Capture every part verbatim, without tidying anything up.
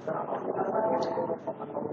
أعوذ بالله من الشيطان الرجيم. بسم الله الرحمن الرحيم. تبارك الذي بيده الملك وهو على كل شيء قدير. الذي خلق الموت والحياة ليبلوكم أيكم أحسن عملا وهو العزيز الغفور. الذي خلق سبع سماوات طباقا ما ترى في خلق الرحمن من تفاوت. فارجع البصر هل ترى من فطور. ثم ارجع البصر كرتين ينقلب إليك البصر خاسئا وهو حسير. وأعتدنا له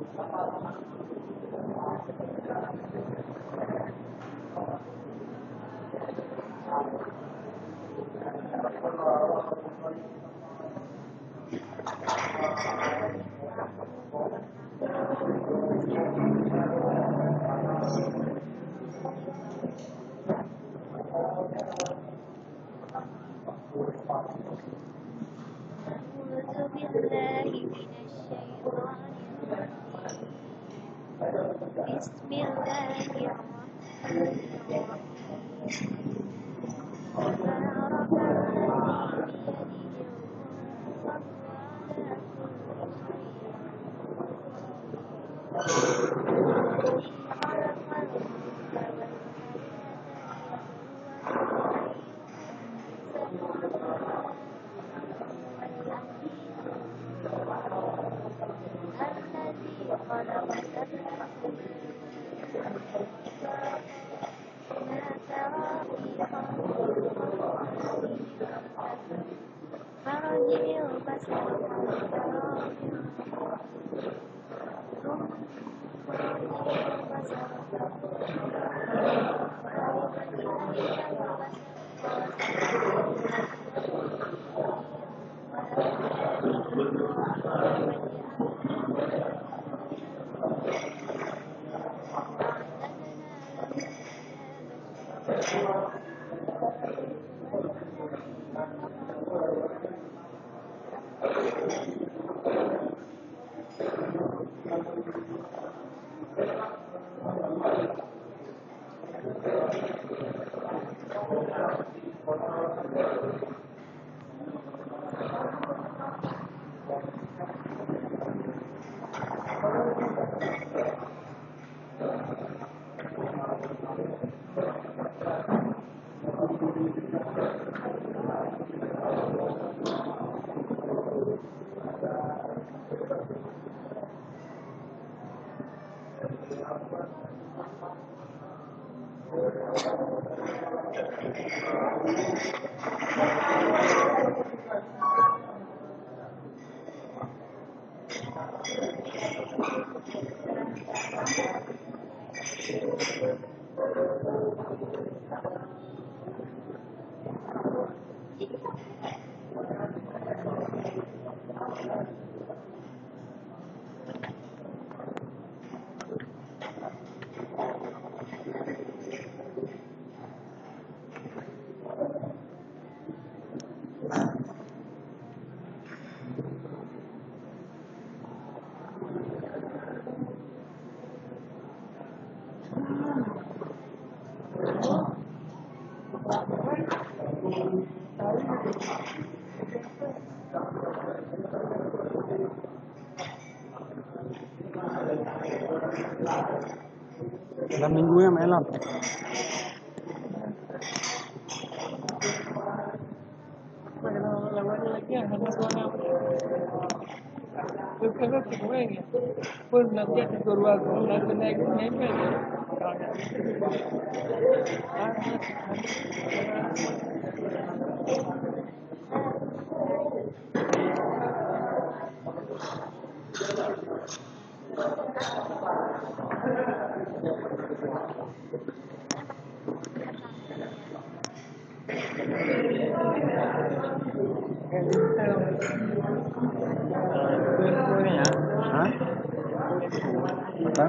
عذاب السعير. Malam minggu ya, malam. Hah? Apa?